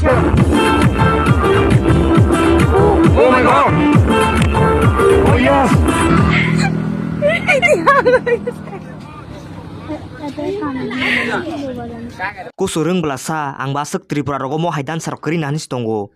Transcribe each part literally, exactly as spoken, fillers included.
Oh my God! Oh yes! Kusu rwng bwlasa, ang bo aswk Tripura rogo mohai dancer rok kwrwi nani se tongo.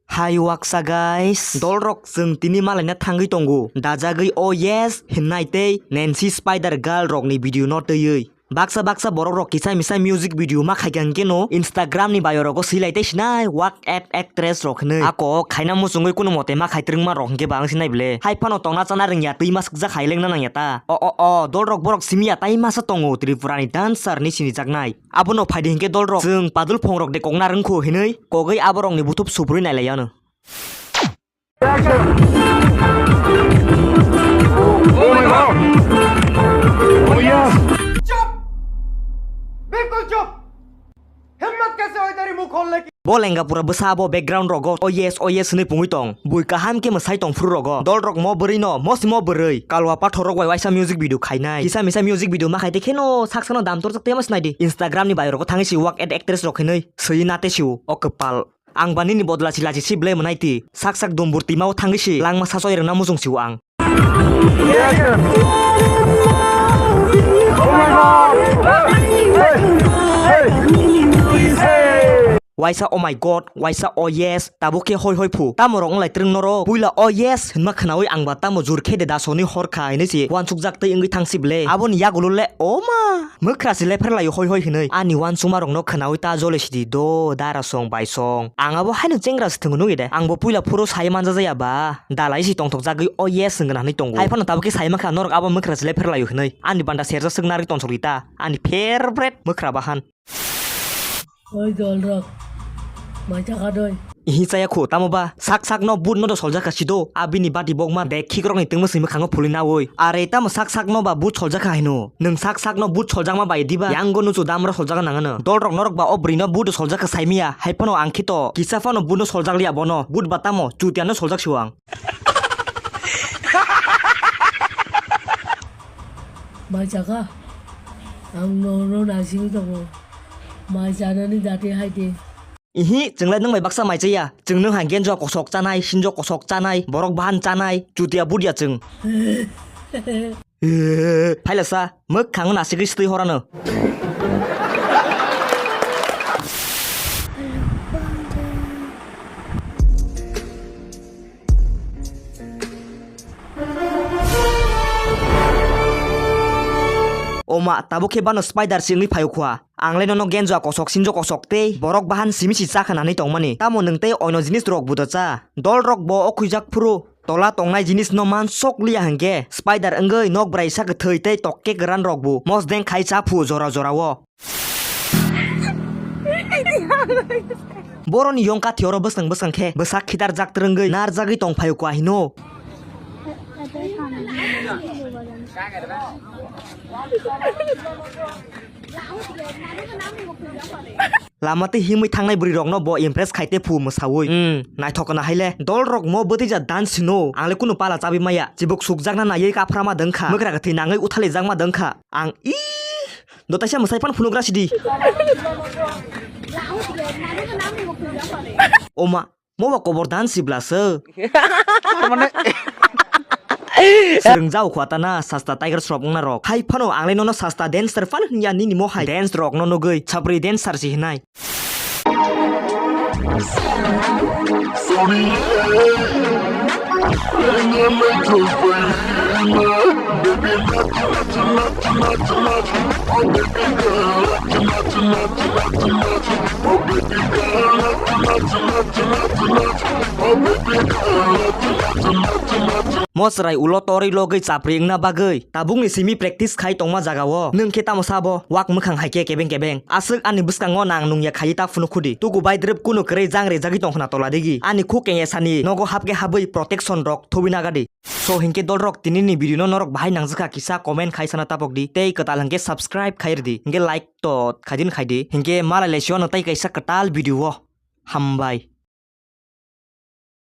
Hai waksa guys, dolrok chwng tini malaina thangwi tongo, dajagwi oh yes hinnai tei Nancy Spider Girl rokni video no twiwi. Baksa baksa borok rok kisa misa music video ma khaikha hwnkhe no Instagram ni bio rogo swilai tei sinai work at actress rok hinwi. Ako khaina muchungwi kunu mote ma khai twrwngma rok hwnkhe ba wng sinai bwle. Hai phano tongna chana rwngya twi ma swkjak hai lengna nangya ta. O o o dolrok borok simiya tai masa tongo Tripura ni dancer ni sinijaknai. Abono phaidi hinkhe dolrok chwng padul phongrok de kokna rwngkhu hinwi kogwi aborokni buthub subrwi nailaianw. Action! Oh my God! Oh yes! चुप! बिल्कुल चुप! हिम्मत कैसे हुई तेरी मुंह खोलने की? Bo lenga pura bwsa abo background rogo oh yes, oh yes hwnwi pungwi tong. Bui kaham khe mwsai tong phuru rogo. Dolrok mo bwrwi no, mo simo bwrwi. Kalwa pathor rok bai waisa music video khainai. Kisa misa music video ma khai te kheno saksano dam torjak tei ma sinai di. Instagram ni bio rogo thangwi si work at actress rok hinwi swi na te si o kwpal. Ang ba nini bodol lachi lachi si belai mwnai ti. Sak sak dumbur twima o thangwi si langma sachoi rwngna muchung si o ang. Waisa oh my God, waisa oh yes, tabuk khe hoi hoi phu. Tamo rok wng lai twrwng noro? Puila oh yes hwnma khwnawi ang ba tamo jur khe de da soni hor kha hinwi si uansukjak twi wngwi thang si belai. Aboni yagulo le oh ma. Mwkhra se lepher laio hoi hoi hinwi. Ani uansukma rokno khwnawi ta jole sidi do, dara song bai song. Ang abo haino chengra se thwngo nukya de. Ang bo puila phuru sai manja jaya ba. Dalai se tongthok jagwi oh yes wngna hinwi tongo. Hai phano tabuk khe sai mankha norok abo mwkhra se lepher laio hinwi. Ani banda serjak swk narwi tonsok di ta. Ani favorite mwkhra bahan. Oi dolrok. Mai chakha doi. Ihi chaya khu, tamo ba? Sak sak no but no do soljak kha sido. A bini bati bokma bag khikrok ni tengmo simi khango phuli na oi. Are tamo sak sak no ba but soljak kha hino. Nwng sak sak no but soljak ma bai diba? Yango nuchu damro soljak nang ano. Dolrok norok ba o bwrwi no but soljak kha saimiya. Hai phano ang khito kisa phano but no soljak liya bono. But ba tamo chutia no soljak siwang. Mai chakha. Ang no no naisingwi tongo. Mai chanani dati hai di. Ihi, chwnglai nwng bai baksa mai chaya. Chwng nwng hai genjo kosok chanai, sinjo kosok chanai, borok bahan chanai, chutia budia chwng. Phaila sa, mwkhang nasigwi stwi horano. Oma, tabuk khe bano spider si wngwi phaio khwa. Ang le nono genjo kosok, sinjo kosok tei borok bahan simi si cha khanani tongmani. Tamo nwng tei oino jinis rok buda cha. Dol rok bo o khwijak phuru tola tongnai jinis no mansok liya hwnkhe spider wngwi nok bwrai sa kwthwi tei tokke kwran rok bo mosdeng khai cha phu jora jora o. Boroni yongka thioro bwswng bwswng khe bwsak khitar jak twrwngwi narjagwi tong phaio kwa hino. Lama tei himwi thangnai bwrwi rokno bo impress khai te phu mwsawi. Hmm, naithok na hai le. Dol rok mo bwtwi ja dance sino. Ang le kunu pala chabi maya. Chibuk sukjakna naiwi kaphrama dwng kha. Mwkra kwthwi nangwi uthali jakma dwng kha. Ang i do taisa mwsai phano phunukgra sidi. Oma. Mo ba kobor dan sibla se. Mane. Swrwng jao khwata na sasta tiger srop wngna rok. Hai phano ang le nono sasta dancer fan hwnya nini mo hai dance rok no nugwi chapri dancer si hinai. Mo chwrai ulo torwi logwi chapri wngna bagwi tabukni simi practice khai tongma jagao. Nwng khe tamo sabo? Wak mwkhang hai khe kebeng kebeng. Aswk ani bwskango nang nungya khaiwi ta phunuk khudi. Tuku bai drip kunu kwrwi jang rejagwi tong khna tola digi. Ani khuk kengya sani nogo hap khe habwi protection rok thubi naga di. So hinkhe dol rok tini ni video no norok bahai nangjwkha kisa comment khai sana tapok di tei kwtal hinkhe subscribe khai rwdi hinkhe like to khaidin khaidi hinkhe malai lai sio no tai kaisa kwtal video o. Hambai.